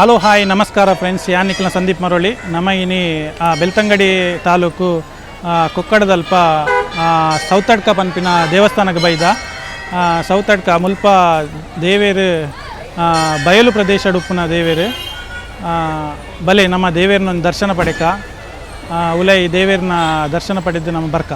Hello hi ನಮಸ್ಕಾರ friends, ಯಾನ್ ನಿಕ್ಲ್ನ ಸಂದೀಪ್ ಮರೋಳಿ. ನಮ್ಮ ಇನಿ ಬೆಳ್ತಂಗಡಿ ತಾಲೂಕು ಕೊಕ್ಕಡದಲ್ಪ ಸೌತಡ್ಕ ಪನ್ಪಿನ ದೇವಸ್ಥಾನಕ್ಕೆ ಬೈದ. ಸೌತಡ್ಕ ಮುಲ್ಪ ದೇವೇರು ಬಯಲು ಪ್ರದೇಶ ಉಪ್ಪುನ ದೇವೇರು. ಬಲೆ ನಮ್ಮ ದೇವೇರ್ನ ದರ್ಶನ ಪಡೆಕ ಉಲೈ ದೇವೇರ್ನ ದರ್ಶನ ಪಡೆದು ನಮ್ಮ ಬರ್ಕ.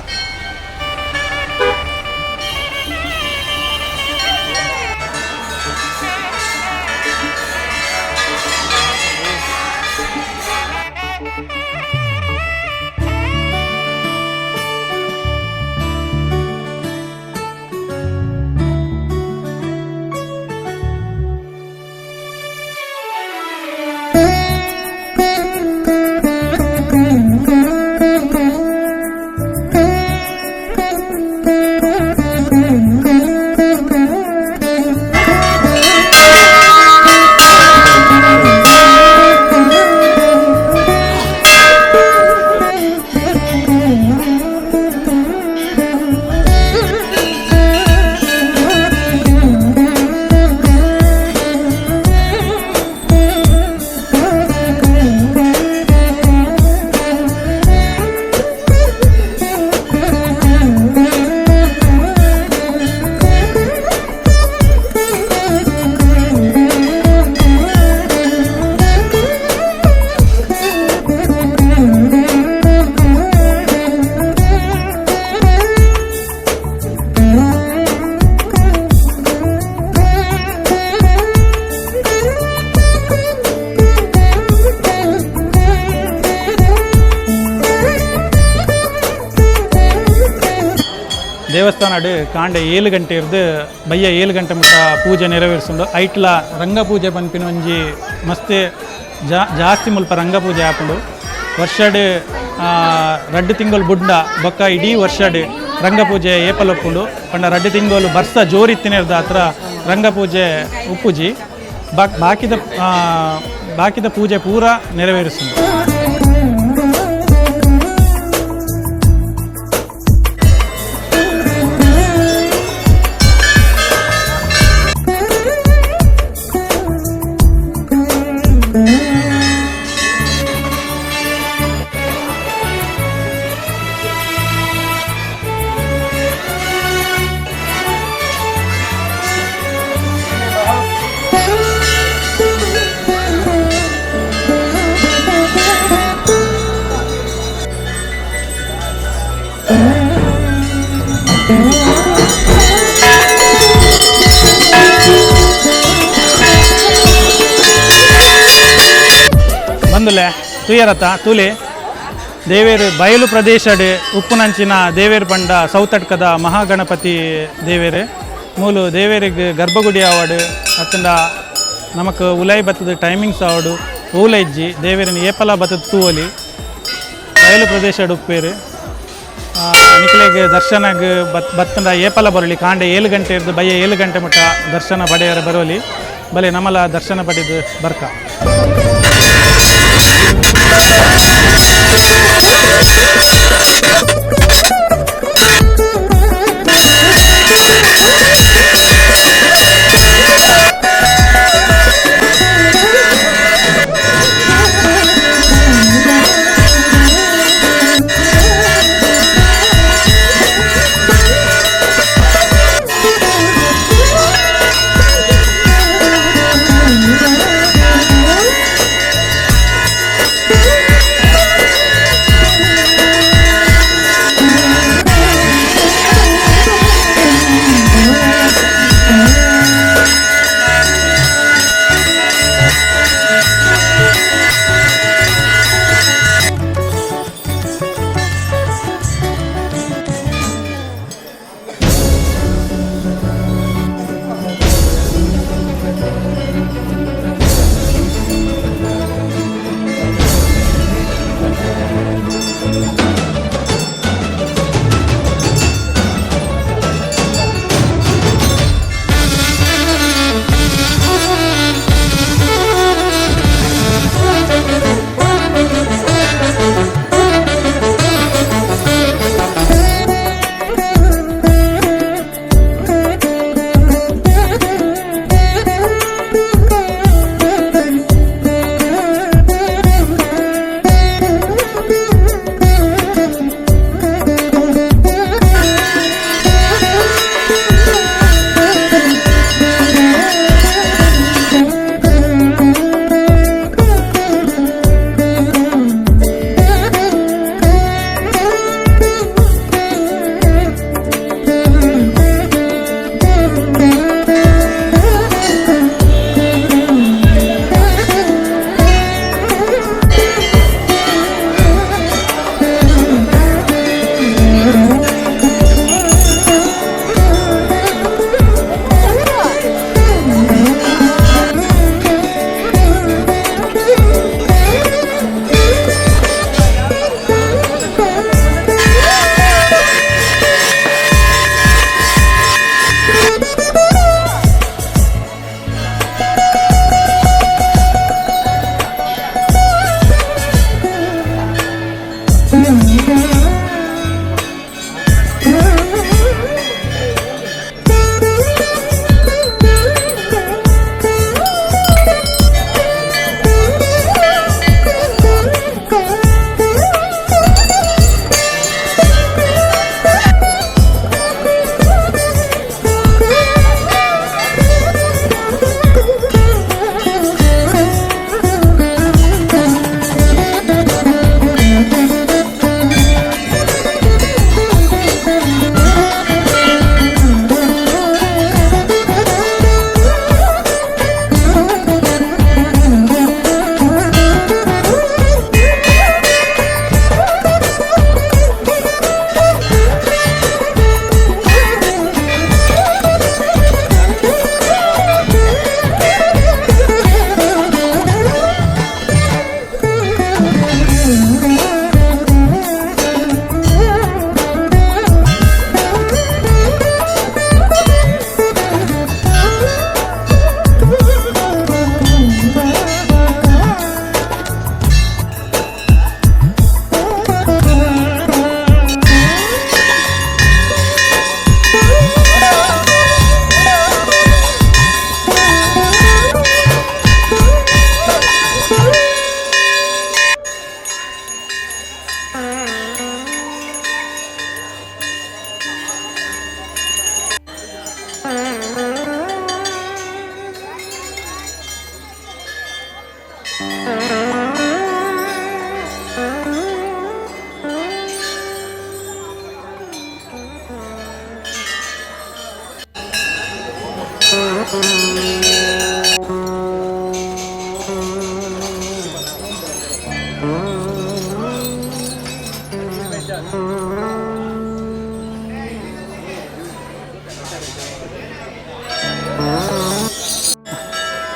ದೇವಸ್ಥಾನಡು ಕಾಂಡೆ 7 ಗಂಟೆ ಇರ್ದು ಬಯ್ಯ 7 ಗಂಟೆ ಮುಟ್ಟ ಪೂಜೆ ನೆರವೇರಿಸುಂಡು. ಐಟ್ಲ ರಂಗಪೂಜೆ ಪನ್ಪಿನ ಒಂಜಿ ಮಸ್ತ್ ಜಾಸ್ತಿ ಮುಲ್ಪ ರಂಗಪೂಜೆ ಆಪುಂಡು. ವರ್ಷಡ್ ರಡ್ಡು ತಿಂಗಳು ಬುಡ್ಡ ಬೊಕ್ಕ ಇಡೀ ವರ್ಷಡ್ ರಂಗಪೂಜೆ ಏಪಲ್ ಉಪ್ಪುಂಡು. ಪಂಡ ರಡ್ಡು ತಿಂಗಳು ಬರ್ಸ ಜೋರಿತ್ತಿನ ಹತ್ರ ರಂಗಪೂಜೆ ಉಪ್ಪುಜಿ, ಬಾಕಿದ ಪೂಜೆ ಪೂರ ನೆರವೇರಿಸುಂಡು. ಬಂದುಲೆ ತುಯರತ ತುಲೆ ದೇವೇರು ಬಯಲು ಪ್ರದೇಶಡ್ ಉಪ್ಪುನಂಚಿನ ದೇವೇರು ಪಂಡ ಸೌತಡ್ಕದ ಮಹಾಗಣಪತಿ ದೇವೇರು. ಮೂಲು ದೇವೇರಿಗೆ ಗರ್ಭಗುಡಿ ಆವಡು ಅತ್ತಂಡ ನಮಕ್ ಉಲೈ ಬತ್ತದ ಟೈಮಿಂಗ್ಸ್ ಆವಡು ಓಲೈಜ್ಜಿ ದೇವೇರಿನ ಏಪಲ ಬತ್ತದ ತೂವಲಿ ಬಯಲು ಪ್ರದೇಶಡ್ ಉಪ್ಪೇರು. ನಿಕ್ಲೆಗ್ ದರ್ಶನಗ್ ಬತ್ತಂಡ ಏಪಲ ಬರಲಿ ಕಾಂಡೆ 7 ಗಂಟೆ ಇರ್ದು ಬಯ್ಯ 7 ಗಂಟೆ ಮುಟ್ಟ ದರ್ಶನ ಪಡೆಯರ ಬರೋಲಿ. ಬಲೆ ನಮಲ ದರ್ಶನ ಪಡೆದು ಬರ್ಕ.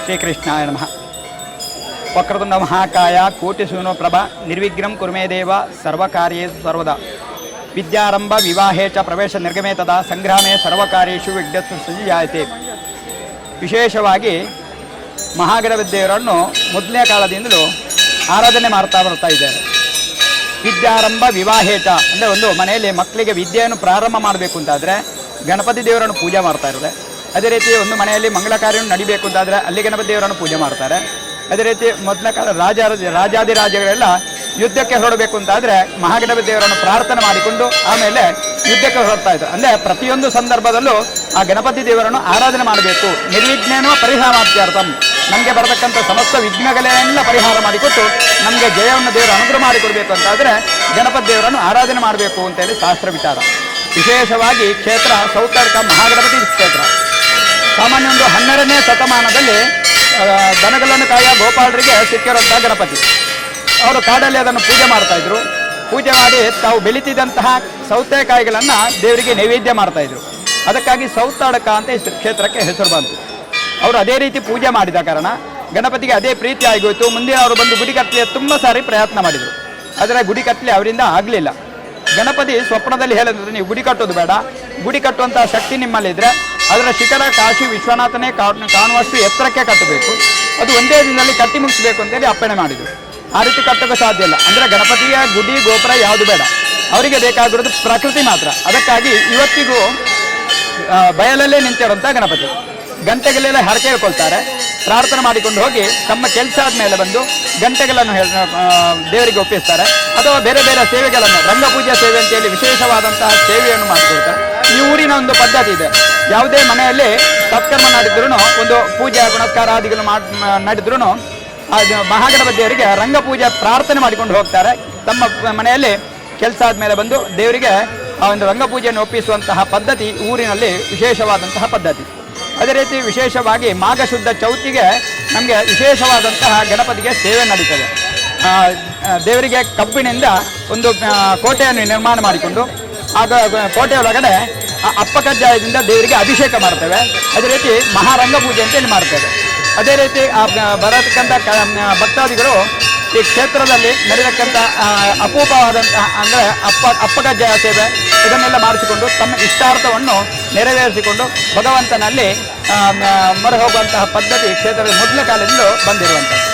ಶ್ರೀಕೃಷ್ಣಾಯ ನಮಃ. ವಕ್ರತುಂಡ ಮಹಾಕಾಯ ಕೋಟಿ ಪ್ರಭ ನಿರ್ವಿಘ್ನಂ ಕುರುಮೇ ದೇವ ಸರ್ವಕಾರ್ಯೇಷು ಸರ್ವದಾ. ವಿದ್ಯಾರಂಭ ವಿವಾಹೇ ಚ ಪ್ರವೇಶ ನಿರ್ಗಮೇ ತದಾ ಸಂಗ್ರಾಮೇ ಸರ್ವಕಾರ್ಯೇಷು ವಿಘ್ನಸ್ತು ಸಂಜಾಯತೆ. ವಿಶೇಷವಾಗಿ ಮಹಾಗಣಪತಿ ದೇವರನ್ನು ಮೊದಲನೇ ಕಾಲದಿಂದಲೂ ಆರಾಧನೆ ಮಾಡ್ತಾ ಬರ್ತಾ ಇದ್ದಾರೆ. ವಿದ್ಯಾರಂಭ ವಿವಾಹೇಚ ಅಂದರೆ ಒಂದು ಮನೆಯಲ್ಲಿ ಮಕ್ಕಳಿಗೆ ವಿದ್ಯೆಯನ್ನು ಪ್ರಾರಂಭ ಮಾಡಬೇಕು ಅಂತಾದರೆ ಗಣಪತಿ ದೇವರನ್ನು ಪೂಜೆ ಮಾಡ್ತಾ ಇದ್ದಾರೆ. ಅದೇ ರೀತಿ ಒಂದು ಮನೆಯಲ್ಲಿ ಮಂಗಳ ಕಾರ್ಯವನ್ನು ನಡಿಬೇಕು ಅಂತಾದರೆ ಅಲ್ಲಿ ಗಣಪತಿ ದೇವರನ್ನು ಪೂಜೆ ಮಾಡ್ತಾರೆ. ಅದೇ ರೀತಿ ಮೊದಲ ಕಾಲ ರಾಜಾದಿರಾಜಗಳೆಲ್ಲ ಯುದ್ಧಕ್ಕೆ ಹೊರಡಬೇಕು ಅಂತಾದರೆ ಮಹಾಗಣಪತಿ ದೇವರನ್ನು ಪ್ರಾರ್ಥನೆ ಮಾಡಿಕೊಂಡು ಆಮೇಲೆ ಯುದ್ಧಕ್ಕೆ ಹೊರಡ್ತಾ ಇದ್ರು. ಅಂದರೆ ಪ್ರತಿಯೊಂದು ಸಂದರ್ಭದಲ್ಲೂ ಆ ಗಣಪತಿ ದೇವರನ್ನು ಆರಾಧನೆ ಮಾಡಬೇಕು. ನಿರ್ವಿಘ್ನೇನೋ ಪರಿಹಾರಾರ್ಥ್ಯರ್ಥಂ, ನಮಗೆ ಬರತಕ್ಕಂಥ ಸಮಸ್ತ ವಿಘ್ನಗಳೆಲ್ಲ ಪರಿಹಾರ ಮಾಡಿಕೊಟ್ಟು ನಮಗೆ ಜಯವನ್ನು ದೇವರು ಅನುಗ್ರಹ ಮಾಡಿಕೊಡ್ಬೇಕು ಅಂತಾದರೆ ಗಣಪತಿ ದೇವರನ್ನು ಆರಾಧನೆ ಮಾಡಬೇಕು ಅಂತೇಳಿ ಶಾಸ್ತ್ರ ವಿಚಾರ. ವಿಶೇಷವಾಗಿ ಕ್ಷೇತ್ರ ಸೌತಡ್ಕ ಮಹಾಗಣಪತಿ ಕ್ಷೇತ್ರ ಸಾಮಾನ್ಯ ಒಂದು 12ನೇ ಶತಮಾನದಲ್ಲಿ ದನಗಳನ್ನು ಕಾಯ ಗೋಪಾಲರಿಗೆ ಸಿಕ್ಕಿರುವಂಥ ಗಣಪತಿ. ಅವರು ಕಾಡಲ್ಲಿ ಅದನ್ನು ಪೂಜೆ ಮಾಡ್ತಾಯಿದ್ರು. ಪೂಜೆ ಮಾಡಿ ತಾವು ಬೆಳೀತಿದ್ದಂತಹ ಸೌತೆಕಾಯಿಗಳನ್ನು ದೇವರಿಗೆ ನೈವೇದ್ಯ ಮಾಡ್ತಾಯಿದ್ರು. ಅದಕ್ಕಾಗಿ ಸೌತಡ್ಕ ಅಂತ ಹೆಸರು, ಕ್ಷೇತ್ರಕ್ಕೆ ಹೆಸರು ಬಂತು. ಅವರು ಅದೇ ರೀತಿ ಪೂಜೆ ಮಾಡಿದ ಕಾರಣ ಗಣಪತಿಗೆ ಅದೇ ಪ್ರೀತಿ ಆಗೋಯ್ತು. ಮುಂದೆ ಅವರು ಬಂದು ಗುಡಿ ಕಟ್ಟಲಿ ತುಂಬ ಸಾರಿ ಪ್ರಯತ್ನ ಮಾಡಿದರು. ಆದರೆ ಗುಡಿ ಕಟ್ಟಲಿ ಅವರಿಂದ ಆಗಲಿಲ್ಲ. ಗಣಪತಿ ಸ್ವಪ್ನದಲ್ಲಿ ಹೇಳಿದ್ರೆ, ನೀವು ಗುಡಿ ಕಟ್ಟೋದು ಬೇಡ, ಗುಡಿ ಕಟ್ಟುವಂಥ ಶಕ್ತಿ ನಿಮ್ಮಲ್ಲಿದ್ದರೆ ಅದರ ಶಿಖರ ಕಾಶಿ ವಿಶ್ವನಾಥನೇ ಕಾಣುವಷ್ಟು ಎತ್ತರಕ್ಕೆ ಕಟ್ಟಬೇಕು, ಅದು ಒಂದೇ ದಿನದಲ್ಲಿ ಕಟ್ಟಿ ಮುಗಿಸ್ಬೇಕು ಅಂತೇಳಿ ಅಪ್ಪಣೆ ಮಾಡಿದರು. ಆ ರೀತಿ ಕಟ್ಟೋಕೆ ಸಾಧ್ಯ ಇಲ್ಲ. ಅಂದರೆ ಗಣಪತಿಯ ಗುಡಿ ಗೋಪುರ ಯಾವುದು ಬೇಡ, ಅವರಿಗೆ ಬೇಕಾಗಿರೋದು ಪ್ರಕೃತಿ ಮಾತ್ರ. ಅದಕ್ಕಾಗಿ ಇವತ್ತಿಗೂ ಬಯಲಲ್ಲೇ ನಿಂತಿರುವಂಥ ಗಣಪತಿ ಗಂಟೆಗಳೆಲ್ಲ ಹರಕೆ ಹೇಳ್ಕೊಳ್ತಾರೆ. ಪ್ರಾರ್ಥನೆ ಮಾಡಿಕೊಂಡು ಹೋಗಿ ತಮ್ಮ ಕೆಲಸ ಆದಮೇಲೆ ಬಂದು ಗಂಟೆಗಳನ್ನು ದೇವರಿಗೆ ಒಪ್ಪಿಸ್ತಾರೆ. ಅಥವಾ ಬೇರೆ ಬೇರೆ ಸೇವೆಗಳನ್ನು, ರಂಗಪೂಜೆ ಸೇವೆ ಅಂತೇಳಿ ವಿಶೇಷವಾದಂತಹ ಸೇವೆಯನ್ನು ಮಾಡಿಕೊಡ್ತಾರೆ. ಈ ಊರಿನ ಒಂದು ಪದ್ಧತಿ ಇದೆ. ಯಾವುದೇ ಮನೆಯಲ್ಲಿ ಸತ್ಕರ್ಮ ನಡೆದ್ರೂ, ಒಂದು ಪೂಜೆ ಪುನಸ್ಕಾರಾದಿಗಳು ನಡೆದ್ರೂ ಮಹಾಗಣಪತಿ ದೇವರಿಗೆ ರಂಗಪೂಜೆ ಪ್ರಾರ್ಥನೆ ಮಾಡಿಕೊಂಡು ಹೋಗ್ತಾರೆ. ತಮ್ಮ ಮನೆಯಲ್ಲಿ ಕೆಲಸ ಆದಮೇಲೆ ಬಂದು ದೇವರಿಗೆ ಆ ಒಂದು ರಂಗಪೂಜೆಯನ್ನು ಒಪ್ಪಿಸುವಂತಹ ಪದ್ಧತಿ ಊರಿನಲ್ಲಿ ವಿಶೇಷವಾದಂತಹ ಪದ್ಧತಿ. ಅದೇ ರೀತಿ ವಿಶೇಷವಾಗಿ ಮಾಘ ಶುದ್ಧ ಚೌತಿಗೆ ನಮಗೆ ವಿಶೇಷವಾದಂತಹ ಗಣಪತಿಗೆ ಸೇವೆ ನಡೀತದೆ. ದೇವರಿಗೆ ಕಬ್ಬಿನಿಂದ ಒಂದು ಕೋಟೆಯನ್ನು ನಿರ್ಮಾಣ ಮಾಡಿಕೊಂಡು ಆಗ ಕೋಟೆಯೊಳಗಡೆ ಅಪ್ಪ ಕಜ್ಜಾಯದಿಂದ ದೇವರಿಗೆ ಅಭಿಷೇಕ ಮಾಡ್ತೇವೆ. ಅದೇ ರೀತಿ ಮಹಾರಂಗ ಪೂಜೆ ಅಂತೇಳಿ ಮಾಡ್ತೇವೆ. ಅದೇ ರೀತಿ ಆ ಬರತಕ್ಕಂಥ ಭಕ್ತಾದಿಗಳು ಈ ಕ್ಷೇತ್ರದಲ್ಲಿ ನಡೆಯತಕ್ಕಂಥ ಅಪೂಪವಾದಂತಹ ಅಂದರೆ ಅಪ್ಪಕಜ್ಜಾಯ ಸೇವೆ ಇದನ್ನೆಲ್ಲ ಮಾಡಿಸಿಕೊಂಡು ತಮ್ಮ ಇಷ್ಟಾರ್ಥವನ್ನು ನೆರವೇರಿಸಿಕೊಂಡು ಭಗವಂತನಲ್ಲಿ ಮೊರೆ ಹೋಗುವಂತಹ ಪದ್ಧತಿ ಕ್ಷೇತ್ರದ ಮೊದಲ ಕಾಲದಿಂದಲೂ ಬಂದಿರುವಂಥದ್ದು.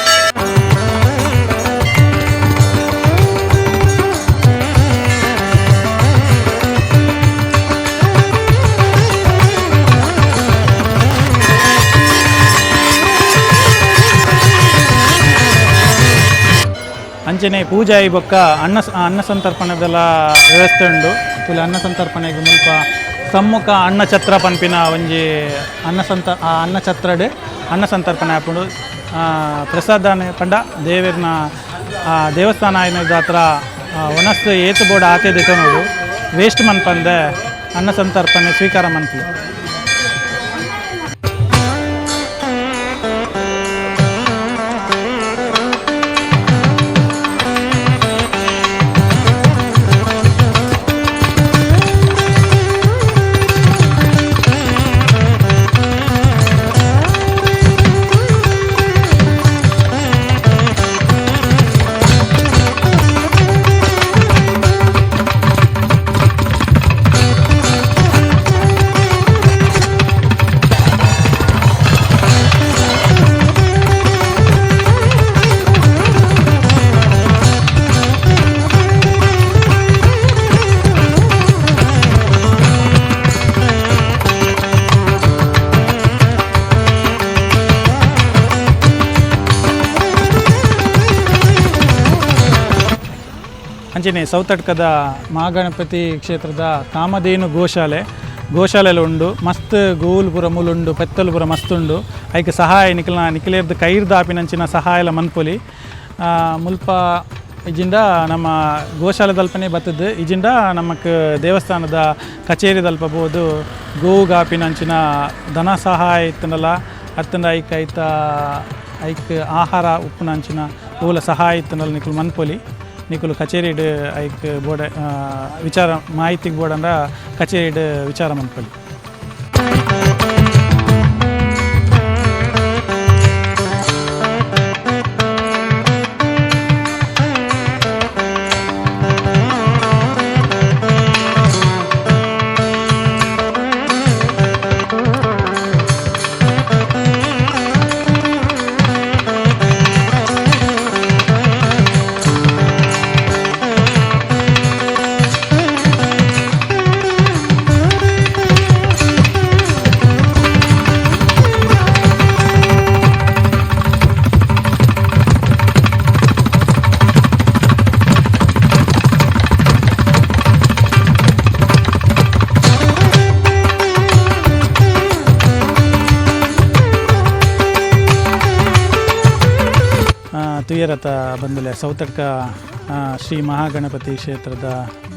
ಅಂಚನೆ ಪೂಜಾ ಈ ಬೊಕ್ಕ ಅನ್ನ ಅನ್ನ ಸಂತರ್ಪಣೆದೆಲ್ಲ ವ್ಯವಸ್ಥೆ ಉಂಡು. ತುಲೆ ಅನ್ನ ಸಂತರ್ಪಣೆಗೆ ಮುಲ್ಪ ಸಮ್ಮುಖ ಅನ್ನ ಛತ್ರ ಪನ್ಪಿನ ಒಂಜಿ ಅನ್ನ ಸಂತ ಆ ಅನ್ನ ಛತ್ರಡ್ ಅನ್ನ ಸಂತರ್ಪಣೆ ಆಪುಂಡು. ಪ್ರಸಾದನೆ ಪಂಡ ದೇವೆರ್ನ ದೇವಸ್ಥಾನ ಆಯಿನ ಹತ್ರ ಒನಸ್ಸು ಏತು ಬೋರ್ಡ್ ಆತೆ ದೆತೊನೊಡು ವೇಸ್ಟ್ ಮನ್ಪಂದೆ ಅನ್ನ ಸಂತರ್ಪಣೆ ಸ್ವೀಕಾರ ಮನ್ಪುಲೆ. ಅಂಚನೆ ಸೌತಡ್ಕದ ಮಹಾಗಣಪತಿ ಕ್ಷೇತ್ರದ ಕಾಮಧೇನು ಗೋಶಾಲೆ. ಗೋಶಾಲೆಲು ಉಂಡು ಮಸ್ತ್ ಗೋಲ್ ಪೂರ ಮೂಲುಂಡು ಪೆತ್ತಲು ಪೂರ ಮಸ್ತ್ ಉಂಡು ಐಕ್ ಸಹಾಯ ನಿಕಲ್ನ ನಿಕಲೇರ್ದ್ ಕೈರ್ದ್ ಆಪಿನಂಚಿನ ಸಹಾಯಲ ಮನ್ಪೊಲಿ ಮುಲ್ಪ ಇಜಿಂಡ ನಮ್ಮ ಗೋಶಾಲೆ ದಲ್ಪನೆ ಬತ್ತದು ಇಜಿಂಡ ನಮಕ್ ದೇವಸ್ಥಾನದ ಕಚೇರಿ ದಲ್ಪ ಪೋದು ಗೋವು ಧನ ಸಹಾಯ ಇತ್ತಂಡಲ ಅತ್ತಂಡ ಐಕ್ ಐತ ಐಕ್ ಆಹಾರ ಉಪ್ಪುನಂಚಿನ ಓಲ ಸಹಾಯ ಇತ್ತಂಡಲ ನಿಕುಲು ಮನ್ಪೊಲಿ ನಿಕುಲು ಕಚೇರಿಡ್ ಐಕ್ ಬೋಡ ವಿಚಾರ ಮಾಹಿತಿಗೆ ಬೋಡಂಡ ಕಚೇರಿಡ್ ವಿಚಾರ ಮನ್ಪೊಲಿ. ತುಯರಥ ಬಂದಲೆ ಸೌತಡ್ಕ ಶ್ರೀ ಮಹಾಗಣಪತಿ ಕ್ಷೇತ್ರದ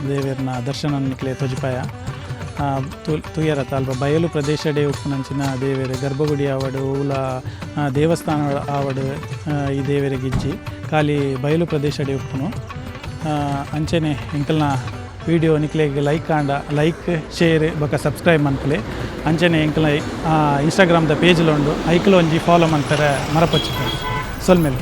ದೇವೆರ್ನ ದರ್ಶನ ನಿಕ್ಲೆ ತೊಜಿಪಾಯ ತುಯರಥ ಅಲ್ಪ ಬಯಲು ಪ್ರದೇಶಡೇ ಉಪ್ಪುನಂಚಿನ ದೇವೆರ್ ಗರ್ಭಗುಡಿ ಆವಡು ಊಲ ದೇವಸ್ಥಾನ ಆವಡು ಈ ದೇವೆರೆಗಿಜ್ಜಿ ಖಾಲಿ ಬಯಲು ಪ್ರದೇಶಡೇ ಉಪ್ಪುನು ಅಂಚನೆ ಎಂಕಲ್ನ ವಿಡಿಯೋ ನಿಕ್ಲೆಗ್ ಲೈಕ್ ಆಂಡ ಲೈಕ್ ಶೇರ್ ಬೊಕ ಸಬ್ಸ್ಕ್ರೈಬ್ ಮನ್ಪುಲೆ ಅಂಚನೆ ಎಂಕಲ್ನ ಇನ್ಸ್ಟಾಗ್ರಾಮ್ದ ಪೇಜ್ಲ ಉಂಡು ಐಕ್ಲ ಒಂಜಿ ಫಾಲೋ ಮನ್ಪೆರೆ ಮರಪಚ್ಚು ಸೊಲ್ಮೆಲು.